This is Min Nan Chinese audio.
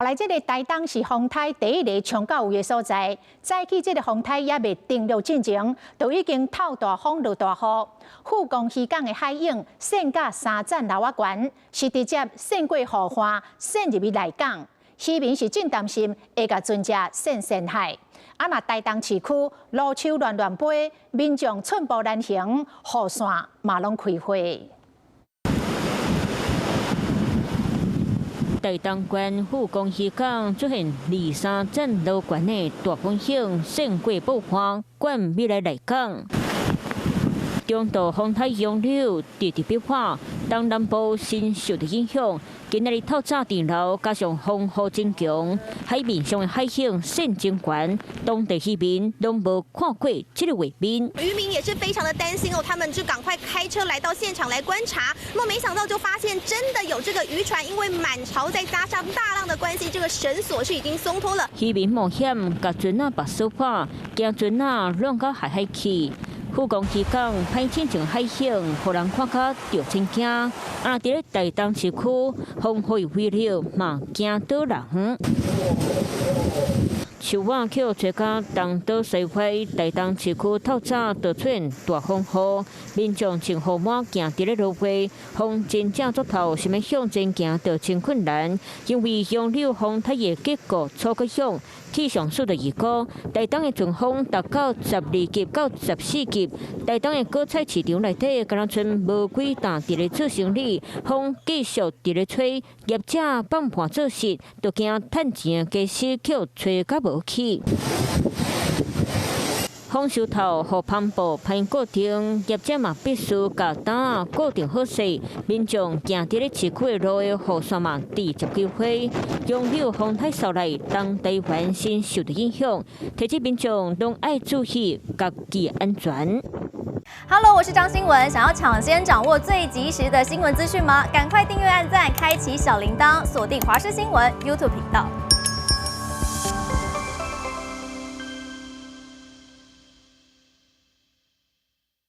來，這个台東是風颱第一个衝到位的所在。早起這个風颱猶未登陸進前，就已經透大風落大雨。富岡漁港的海湧搧甲三層樓仔懸，是直接搧過河岸，搧入去內港。漁民是真擔心會共船隻搧深海。啊，若台東市區蘆鬚亂亂飛，民眾寸步難行，雨傘嘛攏開花。台東縣富岡漁港出現二三層樓懸的大風湧，搧過埔岸，捲入來內港。中度風颱楊柳直直變化，東南部先受著影響。今仔日透早佇樓，加上風雨真強，海面上的海湧搧真懸，當地漁民攏無看過這个畫面。漁民也是非常的擔心哦，他們就趕快開車來到現場來觀察。那麼沒想到就發現真的有這個漁船，因為滿潮再加上大浪的關係，這個繩索是已經鬆脫了。漁民冒險共船仔縛鎖破，驚船仔亂到海海去。富岡漁港歹親像海湧，予人看甲著真驚。啊，佇咧台東市區，風雨威力嘛驚倒人。樹仔去吹甲東倒西歪，台東市區透早就出現大風雨，民眾穿雨帽行佇咧路邊，風真正足透，想欲向前行就真困難，因為楊柳風颱的結構粗閣響。氣象署就預估，台東的陣風達到12級到14級。台東的果菜市場內底，敢若賰無幾擔佇咧做生理，風繼續佇咧吹，業者放盤做事，就驚趁錢的家私予吹甲無去。風勢透，予帆布歹固定，業者嘛必須共擔仔固定好勢。民眾行佇咧市區的路的雨傘嘛直接開花。楊柳風颱掃來，東台灣先受著影響，提醒民眾攏愛注意家己安全。 Hello，我是張新文，想要搶先掌握最及時的新聞資訊嗎？趕快訂閱、按讚、開啟小鈴鐺，鎖定華視新聞 YouTube 頻道。